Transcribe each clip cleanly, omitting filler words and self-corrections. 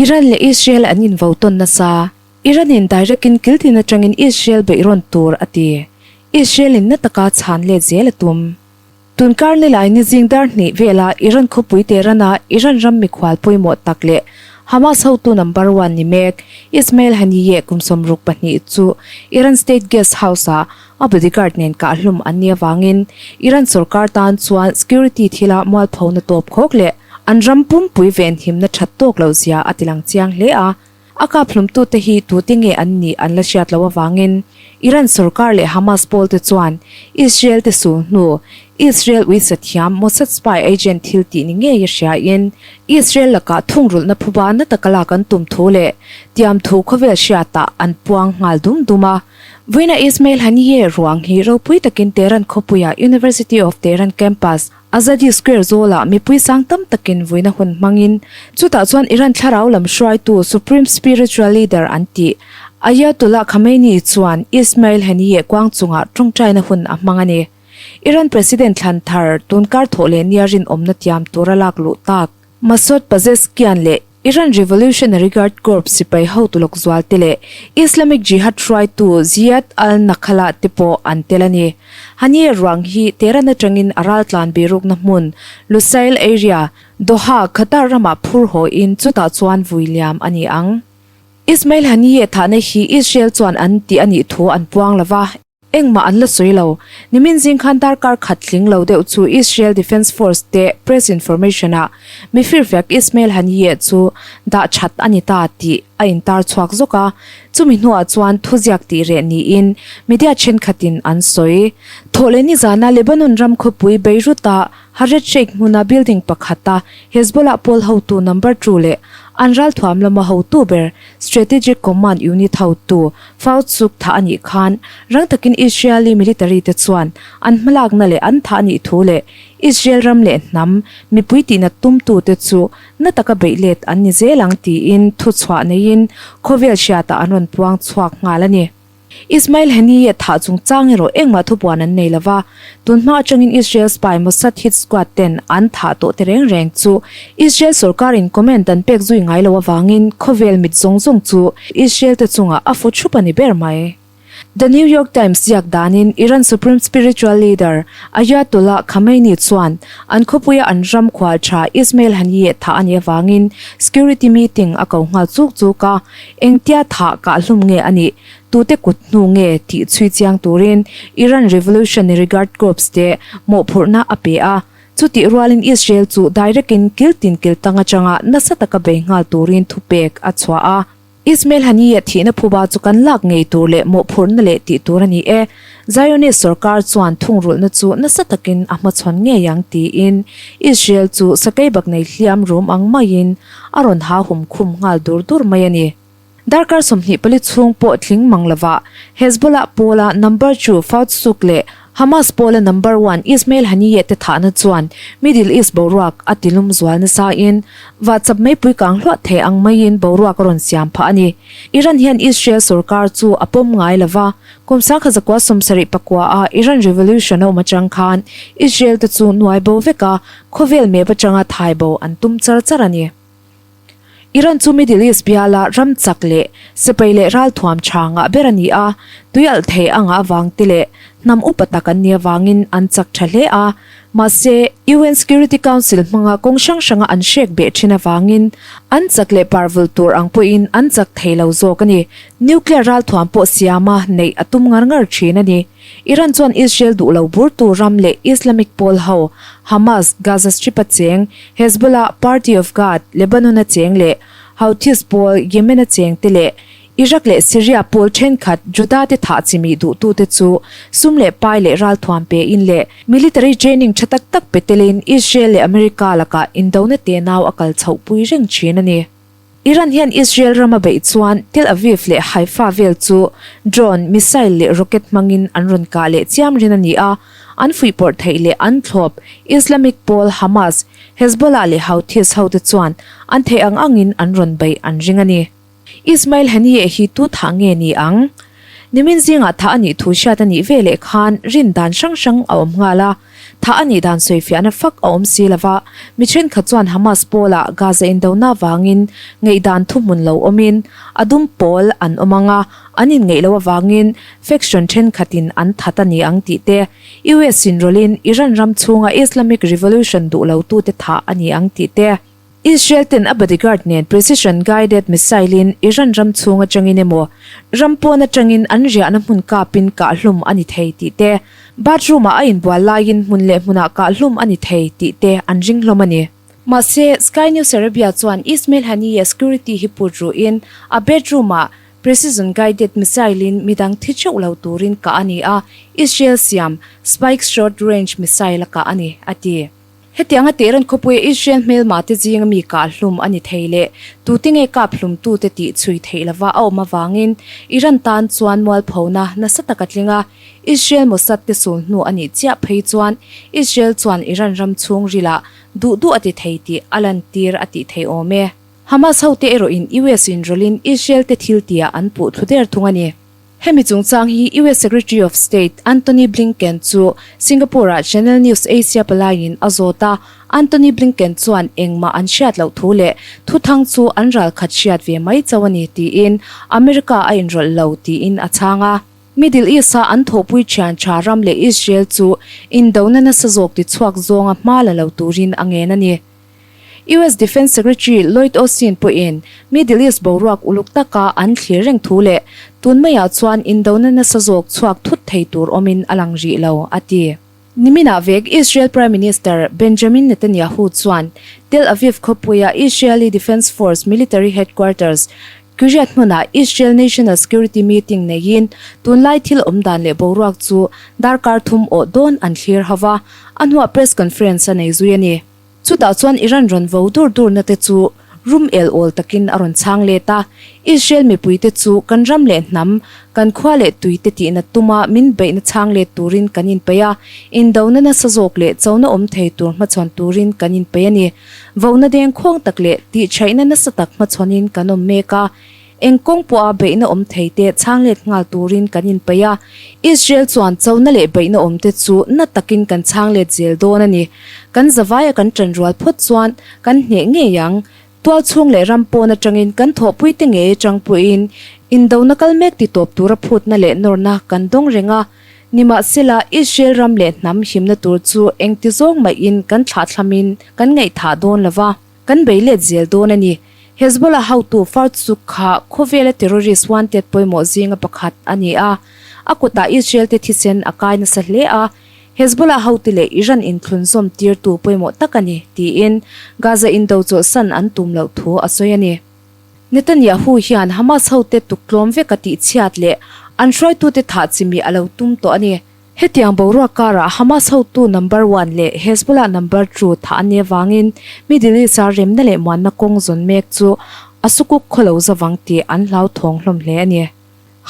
Iran leh Israel an invo tawn nasa. Iran in direct in kiltin atangin Israel beih rawn tur a ti. Israel in na taka chhan let zel a tum. Tun kar nilai ni zing dar hnih vela Iran khawpui Tehran-a Iran ram mikhual pawimawh tak leh Hamas hotu number one ni mek Ismail Haniyeh kum 62 chu Iran State Guest House-ah a bodyguard nen kahhlum an nih avangin Iran sorkar tan chuan security thila mualphona tawp khawk leh an ram pumpui venhimna that tawk loh zia a tilang chiang hle a. A kaphlumtute hi tute nge an nih an la hriat loh avangin Iran sorkar leh Hamas pawlte chuan Israel te sul hnu Israel uisa thiam Mossad spy agent thil tih ni ngei a hriain Israel lakah thungrulhna phuba na taka lak an tum thu leh tiam thu khawvel hriatah an puang nghal dum dum a. Vawiina Ismail Haniyeh ruang hi ropui takin Tehran khawpuia University of Tehran campus Azadi Square zawlah mipui sang tam takin vuina hun hmangin chutah chuan Iran thlarau lam hruaitu Supreme Spiritual Leader an tih Ayatollah Khamenei chuan Ismail Haniyeh kuang chungah tawngtaina hun a hmang a ni. Iran President thlan thar tunkar thawh leh nia rinawmna tiam tura lak luh tak Masoud Pezeshkian leh Iran Revolutionary Guard Corps sipai hotu lawk zual te leh Islamic Jihad hruaitu Ziyad al-Nakhalah te pawh an tel a ni. Haniyeh ruang hi Tehran atangin a raltlan birukna hmun Lusail area, Doha, Qatar ramah phur hawiin chutah chuan vui liam a ni ang. Ismail Haniyeh thahna hi Israel chuan an tih a nih thu an puang lo va. Engmah an la sawi lo. Nimin zing khan darkar khat tling lo deuh chu Israel Defence Force te press information ah mifirfiak Ismail Haniyeh chu dah that a ni ta tih a intar chhuak zawk a. Chumi hnuah chuan thuziak tih reh niin media thenkhatin an sawi. Thawhleh nizana Lebanon ram khawpui Beirut-a Haret Sheikh hmuna building pakhata Hezbollah pawl hotu number two leh an ralthuam lama hotu ber Strategic Command Unit hotu Fouad Suk thah a nih khan rang takin Israeli military te chuan an hmalakna leh an thah a nih thu leh Israel ram leh hnam mipui tihnat tumtute chu na taka beih let an ni zel ang tiin thuchhuah neiin khawvel hriatah an rawn puang chhuak nghal a ni. Ismail Haniyeh thah chungchang erawh engmah thupuan an nei lova, tunhma atangin Israel spy Mossad hit squad ten an thah tawh te reng reng chu Israel sorkarin comment an pek zui ngai lo avangin khawvel mit zawng zawng chu Israel te chungah a fu thup a ni ber mai. The New York Times ziak danin Iran Supreme Spiritual Leader Ayatollah Khamenei chuan an khawpuia an ram khual tha Ismail Haniyeh thah a nih avangin security meeting a ko nghal chuk chuk a, Engtia thah kah hlum nge a nih? Tute kut hnu nge tih chhui chiang turin Iran Revolutionary Guard Corps te mawhphurhna a pe a. Chutih rualin Israel chu direct in kil tin kil tang atanga nasa taka bei nghal turin thupek a chhuah a. Ismail Haniyeh thihna phuba chu kan lak ngei tur leh mawhphurhna leh tih tur a ni e. Zionist sorkar chuan thungrulhna chu nasa takin a hmachhawn ngei ang tiin Israel chu sakeibak nei hliam rum ang maiin a rawn ha hum khum nghal dur dur mai a ni. Darkar 24 chhung pawh tling mang lova Hezbollah pawla number two Fouad Souk leh Hamas pawla number one Ismail Haniyeh te thahna chuan Middle East boruak a tilum zual nasain vahchap meipui kang hluah thei ang maiin boruak a rawn siam phah a ni. Iran hian Israel sorkar chu a pawm ngai lova, kum 1979 a Iran Revolution a awm atang khan Israel te chu nuai bo vek a, Khawvel map atanga thai bo an tum char char a ni. Iran chu Middle East biala ram chak leh sipai leh ralthuam tha ngah ber a ni a, tui alh thei a ngah avang te leh hnam upa tak an nih avangin an chak tha hle a. Mahse, UN Security Council hmanga kawng hrang hranga an hrek beh thin avangin an chak leh parvul tur ang pawhin an chak thei lo zawk a ni. Nuclear ralthuam pawh siama neih a tum ngar ngar thin a ni. Iran chuan Israel duh lo burtu ram leh Islamic pawl ho, Hamas, Gaza Strip-a cheng, Hezbollah, Party of God, Lebanon-a cheng leh Houthis pawl, Yemen-a cheng te leh Iraq leh Syria pawl thenkhat Juda te thah chimih duhtute chu sum leh pai leh ralthuam pein leh military training tha tak tak pe telin Israel leh America lakah indona tenau a kal chhohpui reng thin a ni. Iran hian Israel rama beih chuan Tel Aviv leh Haifa vel chu drone, missile leh rocket hmangin an rawn kah leh chiam rin a ni a, an fuihpawrh theih leh an thlawp Islamic pawl Hamas, Hezbollah leh Houthis hote chuan an theih ang angin an rawn beih an ring a ni. Ismail Haniyeh hi tu thah nge ni ang? Nimin zingah thah a nih thu hriat a nih veleh khan rin dan hrang hrang a awm nghal a. Thah a nih dan sawifiahna fak a awm si lova, mi thenkhat chuan Hamas pawlah Gaza indona vangin ngaihdan thuhmun lo awmin a dum pawl an awm ang a, an inngeih loh avangin faction thenkhatin an that a ni ang tih te, US in rawlhin Iran ram chhunga Islamic Revolution duh lotute thah a ni ang tih te. Israel ten a bodyguard nen precision guided missile in Iran ram chhung atangin emaw ram pawn atangin an riahna hmun kapin kah hlum a ni thei tih te, bathroom ah a inbual laiin hmun leh hmunah kah hlum a ni thei tih te an ring hlawm a ni. Mahse, Sky News Arabia chuan Ismail Haniyeh security hi put ruhin a bedroom ah precision guided missile in midang thi theuh lo turin kah a ni a, Israel siam Spike short range missile a kah a ni, a ti. Hetianga Tehran khawpuia Israel hmelma te zinga mi kah hlum a ni thei leh tute nge kap hlumtute tih chhui theih lova a awm avangin Iran tan chuan mualphona nasa tak a tling a, Israel Mossad te sul hnu a nih chiah phei chuan Israel chuan Iran ram chhung rilah duh duh a ti thei tih a lantir a tih theih awm e. Hamas hote erawhin US inrawlhin Israel te thil tihah an puh thlu der thung a ni. Hemi chungchang hi US Secretary of State Antony Blinken chu Singapore-ah Channel News Asia palaiin a zawt a, Antony Blinken chuan engmah an hriat loh thu leh thuthang chu an ralkhat hriat ve mai chauh a ni tiin America a inrawlh lo tiin a chhang a. Middle East-a an thawhpui thian tha ram leh Israel chu indona nasa zawk tichhuak zawnga hma la lo turin a ngen a ni. US Defence Secretary Lloyd Austin pawhin Middle East boruak uluk taka an thlir reng thu leh tun maiah chuan indona nasa zawk chhuak thut thei tur awmin a lang rih lo, a ti. Niminah vek Israel Prime Minister Benjamin Netanyahu chuan Tel Aviv khawpuia Israeli Defence Force military headquarters Kiryat hmunah Israel National Security Meeting neiin tunlai thil awmdan leh boruak chu darkar thum awh dawn an thlir ho va, a hnuah press conference a nei zui a ni. Chutah chuan Iran rawn vo dur durna te chu rum el awl takin a rawn chhang let a, Israel mipuite chu kan ram leh hnam, kan khua leh tuite tihna tuma min beihna chhang let turin kan inpeih a, indona nasa zawk leh chona awm thei tur hmachhawn turin kan inpeih a ni. Vona dengkhawng tak leh tihchhaihna nasa tak hmachhawnin kan awm mek a. Eng kawng pawha beihna awm thei te chhang let nghal turin kan inpeih a, Israel chuan chona leh beihna awm te chu na takin kan chhang let zel dawn a ni. Kan zavaia kan ṭanrual phawt chuan kan hneh ngei ang. Tual chhung leh ram pawn aṭangin kan thawhpui te ngei aṭang pawhin indona kal mek ti tawp tura phutna leh nawrna kan dawng reng a. Nimahsela, Israel ram leh hnam himna tur chu engti zawng mahin kan thlahthlamin kan ngaihthah dawn lo va. Kan bei let zel dawn a ni. Hezbollah hotu Fartsuk kha khawvela terrorist wanted pawimawh zinga pakhat a ni a, a kutah Israel te thisen a kai nasa hle a, Hezbollah hote leh Iran inthlunzawm tirtu pawimawh tak a ni, tiin Gaza indo chawlhsan an tum loh thu a sawi a ni. Netanyahu hian Hamas hote tuktlawm veka tihchhiat leh an hruaitute thah chimih a lo tum tawh a ni. Hetiang boruak karah Hamas hotu number one leh Hezbollah number two thah an nih avangin Middle East-a remna leh muanna kawng zawn mek chu a sukuk khawlo zavang tih an hlauthawng hlawm hle a ni.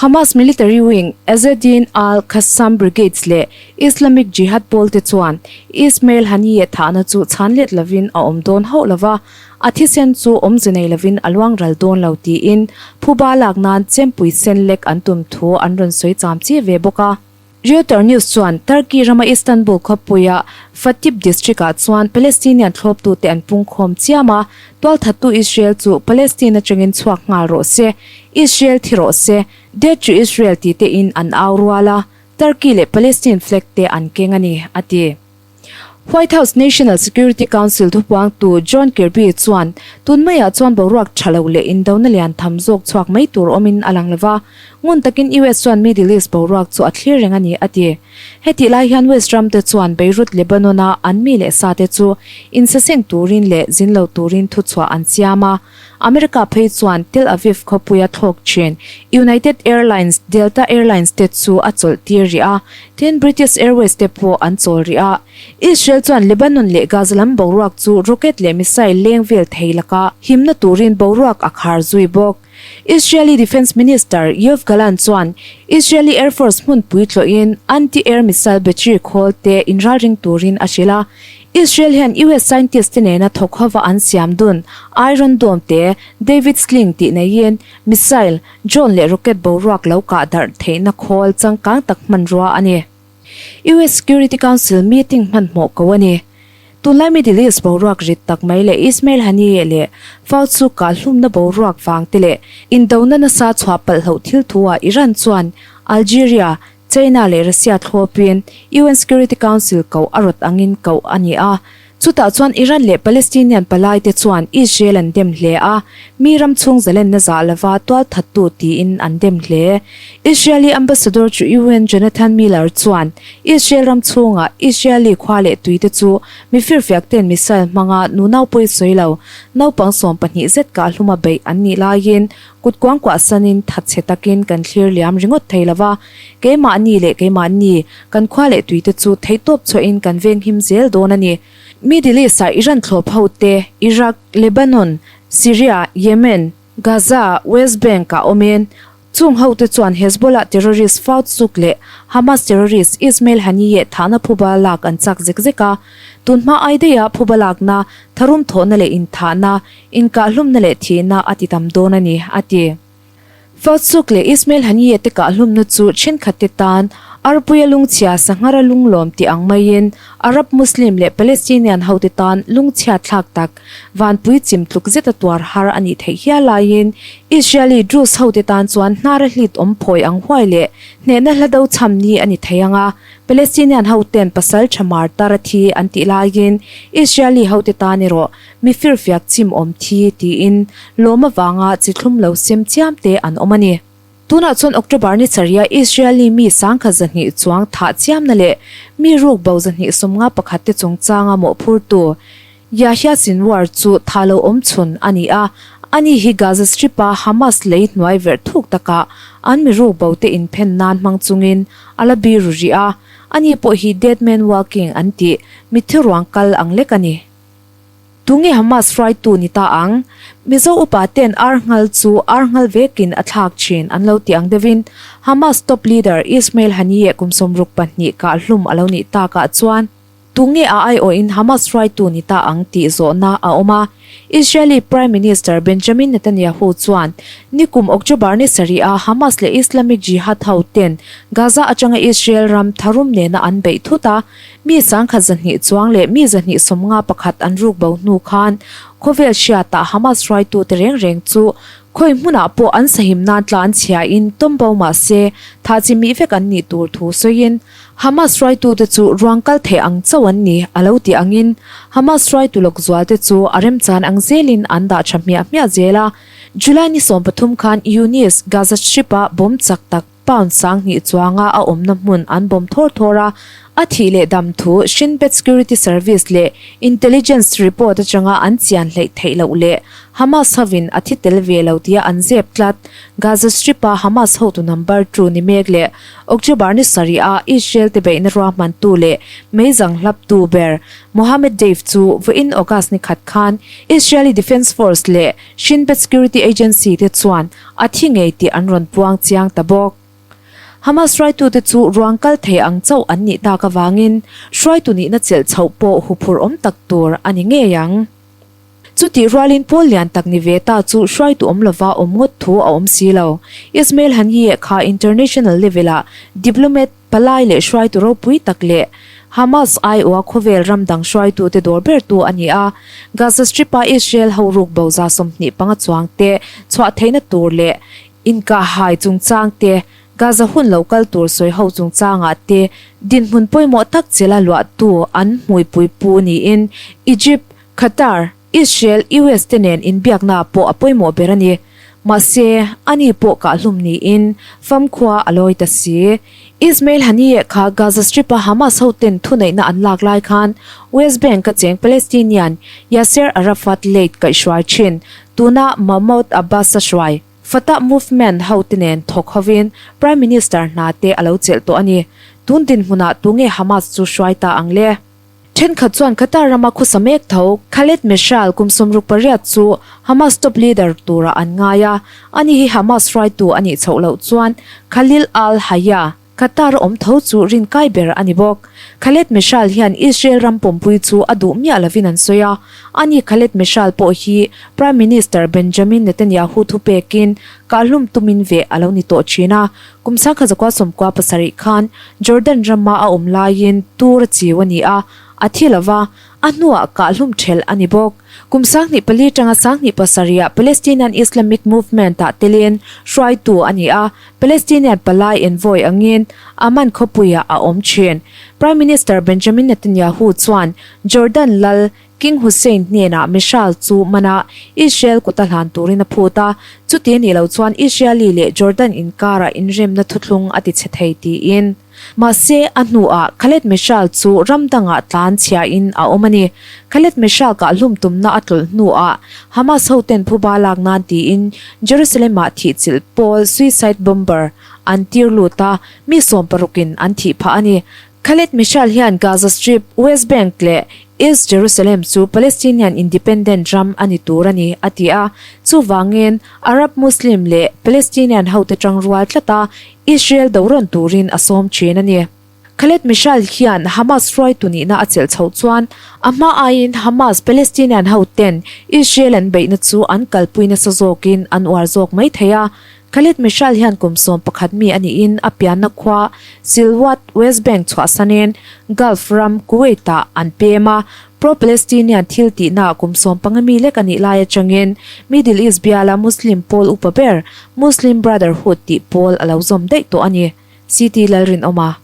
Hamas military wing Ezzedine al-Qassam Brigades leh Islamic Jihad pawl te chuan Ismail Haniyeh thahna chu chhan let lovin a awm dawn hauh lova, a thisen chu awmze nei lovin a luang ral dawn lo tiin phuba lak nan chempui sen lek an tum thu an rawn sawi cham chi ve bawk a. Reuters News chuan Turkey rama Istanbul khawpuia Fatih district-ah chuan Palestinian thlawptute an pungkhawm chiam a, tualthattu Israel chu Palestine atangin chhuak nghal rawh se, Israel thi rawh se, Death to Israel tih tein an au rual a, Turkey leh Palestine flag te an keng a ni, a ti. White House National Security Council thupuangtu John Kirby chuan tun maiah chuan boruak tha lo leh indona lian tham zawk chhuak mai tur awmin a lang lova, ngun takin US chuan Middle East boruak chu a thlir reng a ni, a ti. Hetih lai hian West ram te chuan Beirut, Lebanon-a an mi leh sa te chu insaseng turin leh zin lo turin thuchhuah an siam a. America phei chuan Tel Aviv khawpuia thlawk thin United Airlines, Delta Airlines te chu a chawlh tir rih a, tin British Airways te pawh an chawl rih a. Israel chuan Lebanon leh Gaza lam boruak chu rocket leh missile leng vel thei laka himna turin boruak a khar zui bawk. Israeli Defence Minister Yoav Gallant chuan Israeli Air Force hmunpui tlawhin anti-air missile battery khawl te inralring turin a hrilh a. Israel hian US scientist te nena thawk hova an siam dun Iron Dome te, David Sling tih neiin missile, drone leh rocket boruak lo kah darh theihna khawl changkang tak hmanrua a ni. US Security Council meeting hmanhmawh ko a ni. Tunlai Middle East boruak rit tak mai leh Ismail Haniyeh leh Fawd chu kahhlumna boruak vang te leh indona nasa chhuah palh hloh thil thu ah Iran chuan Algeria, China leh Russia thlawpin UN Security Council koh a rawt angin koh a ni a. Chutah chuan Iran leh Palestinian palai te chuan Israel an dem hle a, mi ram chhung zalenna zah lova tualthattu tiin an dem hle. Israeli Ambassador chu UN Jonathan Miller chuan Israel ram chhungah Israeli khua leh tuite chu mi firfiak ten missile hmanga nunau pawi sawi lo naupang 12 zet kahhluma beih an nih laiin kut kuangkuah sanin thatchhe takin kan thlir liam ringawt thei lova, keimahni leh keimahni kan khua leh tuite chu theihtawp chhuahin kan venghim zel dawn a ni. Middle East-ah Iran thlawp hote Iraq, Lebanon, Syria, Yemen, Gaza, West Bank-ah awmin Chung hote chuan Hezbollah terrorist Fouad Souk leh Hamas terrorist Ismail Haniyeh thahna phuba lak an chak zek zek a. Tun hma ai daiha phuba lakna, tharum thawhna leh inthahna, inkahhlumna leh thihna a ti tam dawn a ni, a ti. Fouad Souk leh Ismail Haniyeh te kahhlumna chu thenkhatte tan Arpuia lungchhia Sanghara lunglawm tih ang maiin Arab Muslim leh Palestinian hote tan lungchhia thlak tak Vanpui chim tluk zeta tuar har a nih theih hial laiin Israeli Druze hote tan chuan hnara hlit awm phawi ang huai leh hnehna hla do chham ni a ni thei ang a, Palestinian hoten pasal tha mar tar a thi an tih laiin Israeli hote tan erawh mi firfiak chim awm thi tiin lawm avanga chi thlum lo sem chiam te an awm a ni. Tunah chuan October ni sarih-a Israeli mi 1200 chuang thah chiamna leh mi ruk bo 251 te chungchanga mawhphurtu Yahya Sinwar chu thah lo awm chhun a ni a, ani hi Gaza Strip-a Hamas lei hnuai verh thuk takah an mi ruk bo te inphen nan hmang chungin a la biru rih a, ani pawh hi dead man walking an tih mitthi ruang kal ang lek a ni. Tunge Hamas hruaitu ni ta ang? Mizo upa ten ar nghal chu ar nghal vekin a thlak thin an lo ti ang deuhin Hamas top leader Ismail Haniyeh kum 62 kah hlum a lo nih takah chuan tunge a aiawhin Hamas hruaitu ni ta ang tih zawhna a awm a. Israeli Prime Minister Benjamin Netanyahu chuan nikum October ni sarih a Hamas leh Islamic Jihad ho ten Gaza atanga Israel ram tharum nena an beih thut a, Mi 1200 chuang leh mi 251 an ruk bo hnu khan khawvel hriatah Hamas hruaitute reng reng chu khawi hmunah pawh an sahim nan tla an chhiain tawm bo mah se thah chi mih vek an nih tur thu sawiin Hamas hruaitute chu ruang kal theih ang chauh an ni a lo tih angin Hamas hruaitu lawk zualte chu a remchan ang zelin an dah tha hmiah hmiah zel a. July ni 13 khan Younis, Gaza Strip-a bomb chak tak, Pound 2000 chuanga a awmna hmun an bawm thawr thawr a, a thih leh dam thu Shin Bet Security Service leh Intelligence report atanga an chian hleih theih loh leh Hamas hovin a thi tel ve lo tia an zep tlat. Gaza Strip-a Hamas hotu number two ni mek leh October ni sarih a Israel te beihna ruahmantu leh meizang hlaptu ber Mohammed Deif chu vawiin August ni khat khan Israeli Defence Force leh Shin Bet Security Agency te chuan A thi ngei tih an rawn puang chiang ta bawk. Hamas hruaitute chu ruang kal thei ang chauh an nih tak avangin hruaitu nihna chelh chhoh pawh huphurh awm tak tur a ni ngei ang. Chutih rualin pawl lian tak ni ve ta chu hruaitu awm lova awm ngawt thu a awm si lo. Ismail Haniyeh kha international level-ah diplomat, Palai leh hruaitu ropui tak leh Hamas aiawha khawvel ram dang hruaitute dawr bertu a ni a. Gaza Strip-a Israel ho ruk bo 25 chuang te chhuah theihna tur leh inkahhai chungchang te, Gaza hun lo kal tur sawi ho chungchangah te dinhmun pawimawh tak chela luahtu an hmuipui pu niin Egypt, Qatar, Israel, US te nen inbiakna pawh a pawimawh ber a ni. Mahse, ani pawh kahhlum niin famkhua a lawi ta si. Ismail Haniyeh kha Gaza Strip-a Hamas hoten thuneihna an lak lai khan West Bank-a cheng Palestinian Yasser Arafat late kaihhruai thin, tuna Mahmoud Abbas-a hruai. Fatah Movement hote nen thawk hovin Prime Minister hna te a lo chelh tawh a ni. Tun dinhmunah tunge Hamas chu hruai ta ang le? Thenkhat chuan Qatar rama khawsa mek tho Khaled Meshaal kum 68 chu Hamas top leader turah an ngai a, ani hi Hamas hruaitu a nih chhoh loh chuan Khalil al-Hayya, Qatar a awm tho chu rinkai ber a ni bawk. Khaled Meshaal hian Israel ram pawmpui chu a duh miah lovin an sawi a. Ani Khaled Meshaal pawh hi Prime Minister Benjamin Netanyahu thupekin kahhlum tumin veh a lo ni tawh thin a. Kum sangkha zakua 97 khan Jordan rama a awm laiin tur a chiu a ni a, a thi lova, a hnuah kahhlum thelh a ni bawk. Kum 24 tanga 27 ah Palestinian Islamic Movement-ah telin hruaitu a ni a, Palestinian palai envoy angin Amman khawpuiah a awm thin. Prime Minister Benjamin Netanyahu chuan Jordan lal King Hussein hnenah Meshaal chu mana Israel kuta hlan turin a phut a, chuti a nih loh chuan Israeli leh Jordan inkarah inremna thuthlung a tichhe thei tiin. Mahse, a hnuah Khaled Meshaal chu ram dangah tlan chhiain a awm a ni. Khaled Meshaal kahhlum tumna a tlawlh hnuah Hamas hoten phuba lak nan tiin Jerusalem-ah thihchilh pawl suicide bomber an tir lut a, mi sawmparukin an thih phah a ni. Khaled Meshaal hian Gaza Strip, West Bank leh East Jerusalem chu Palestinian independent ram a ni tur a ni, a ti a. Chuvangin, Arab Muslim leh Palestinian hote tangrual tlata Israel do rawn turin a sawm thin a ni. Khaled Meshaal hian Hamas hruaitu nihna a chelh chhoh chuan a hma aiin Hamas Palestinian hoten Israel an beihna chu an kalpui nasa zawkin an uar zawk mai thei a. Khaled Meshaal hian kum 11 mi a niin a pianna khua Silwad, West Bank chhuahsanin Gulf ram Kuwait-ah an pem a. Pro-Palestinian thil tihnaah kum 15 mi lek a nih lai atangin Middle East biala Muslim pawl upa ber Muslim Brotherhood tih pawl a lo zawm daih tawh a ni, CT Lalrinawma.